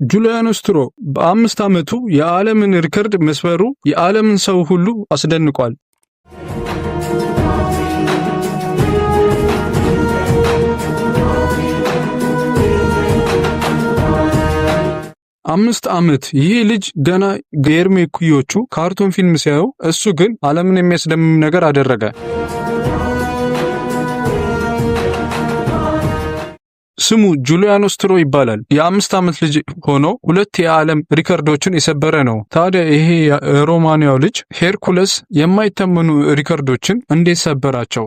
ጁሊያኖ ስትሮ በ5 ዓመቱ የዓለምን ሪከርድ መስበሩ የዓለምን ሰው ሁሉ አስደንቋል። 5 ዓመት። ይህ ልጅ ገና የእድሜ እኩዮቹ ካርቱን ፊልም ሲያዩ፣ እሱ ግን ዓለምን የሚያስደምም ነገር አደረገ። ስሙ ጁሊያኖ ስትሮ ይባላል። የ5 ዓመት ልጅ ሆኖ ሁለት የዓለም ሪከርዶችን የሰበረ ነው። ታዲያ ይሄ የሮማንያው ልጅ ሄርኩለስ የማይታመኑ ሪከርዶችን እንዴት ሰበራቸው?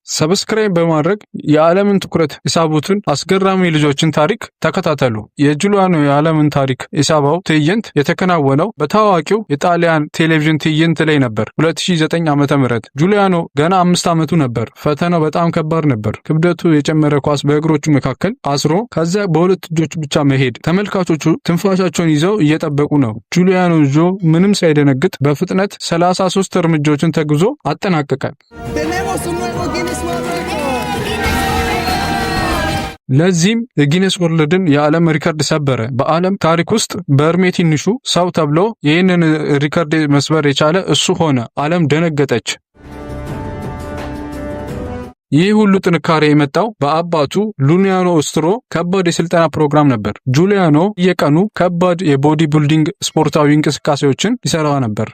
Subscribe በማድረግ የዓለምን ትኩረት የሳቡትን አስገራሚ ልጆችን ታሪክ ተከታተሉ። የጁሊያኖ የዓለምን ታሪክ የሳበው ትዕይንት የተከናወነው በታዋቂው የጣሊያን ቴሌቪዥን ትዕይንት ላይ ነበር። 2009 ዓ.ም። ጁሊያኖ ገና 5 ዓመቱ ነበር። ፈተናው በጣም ከባድ ነበር። ክብደቱ የጨመረ ኳስ በእግሮቹ መካከል አስሮ ከዚያ በሁለት እጆቹ ብቻ መሄድ። ተመልካቾቹ ትንፋሻቸውን ይዘው እየጠበቁ ነው። ጁሊያኖ ጆ ምንም ሳይደነግጥ በፍጥነት 33 እርምጃዎችን ተጉዞ አጠናቀቀ። Tenemos un nuevo Guinness World Record. ለዚህም የ Guinness World ን የዓለም ሪከርድ ሰበረ። በዓለም ታሪክ ውስጥ በእድሜ ትንሹ ሰው ተብሎ ይህንን ሪከርድ መስበር የቻለ እሱ ሆነ። ዓለም ደነገጠች። ይህ ሁሉ ጥንካሬ የመጣው በአባቱ ሉኒያኖ ኦስትሮ ከባድ የስልጠና ፕሮግራም ነበር። ጁሊያኖ በየቀኑ ከባድ የ body building ስፖርታዊ እንቅስቃሴዎችን ይሰራ ነበር።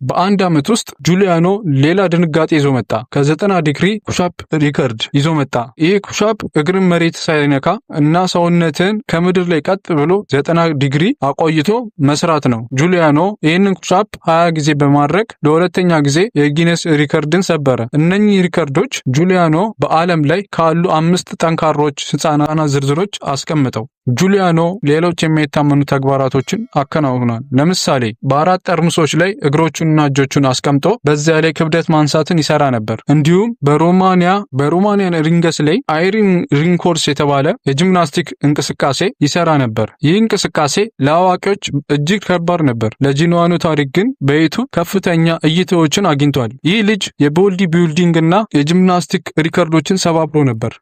በአንድ ዓመት ውስጥ ጁሊያኖ ሌላ ድንጋጤ ይዞ መጣ። ከ90 ዲግሪ push-up ሪከርድ ይዞ መጣ። ይህ push-up እግርን መሬት ሳይነካ እና ሰውነትን ከምድር ላይ ቀጥ ብሎ 90 ዲግሪ አቆይቶ መስራት ነው። ጁሊያኖ ይህንን push-up 20 ጊዜ በማድረግ ለሁለተኛ ጊዜ የጊነስ ሪከርድን ሰበረ። እነኚህ ሪከርዶች ጁሊያኖ በዓለም ላይ ካሉ አምስት ጠንካሮች ህፃናት ዝርዝሮች አስቀምጠው። ጁሊያኖ ሌሎች የማይታመኑ ተግባራቶችን አከናውኗል። ለምሳሌ በአራት ጠርሙሶች ላይ እግሮቹንና እጆቹን አስቀምጦ በዚያ ላይ ክብደት ማንሳትን ይሰራ ነበር። እንዲሁም በ Romanian rings ላይ iron rings የተባለ የጂምናስቲክ እንቅስቃሴ ይሰራ ነበር። ይህ እንቅስቃሴ ለአዋቂዎች እጅግ ከባድ ነበር። ለጁሊያኖ ታሪክ ግን በ YouTube ከፍተኛ እይታዎችን አግኝቷል። ይህ ልጅ የ body building እና የጂምናስቲክ ሪከርዶችን ሰባብሮ ነበር።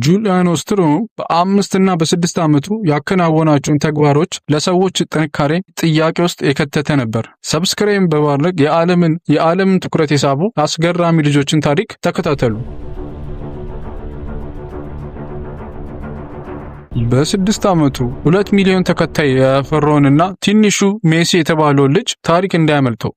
ጁሊያኖ ስትሮ በ5 እና በ6 ዓመቱ ያከናወናቸውን ተግባሮች ለሰዎች ጥንካሬ ጥያቄ ውስጥ የከተተ ነበር። Subscribe በማድረግ የዓለምን ትኩረት የሳቡ አስገራሚ ልጆችን ታሪክ ተከታተሉ። በ6 ዓመቱ 2 ሚሊዮን ተከታይ ያፈራውንና ትንሹ ሜሲ የተባለውን ልጅ ታሪክ እንዳያመልጠው።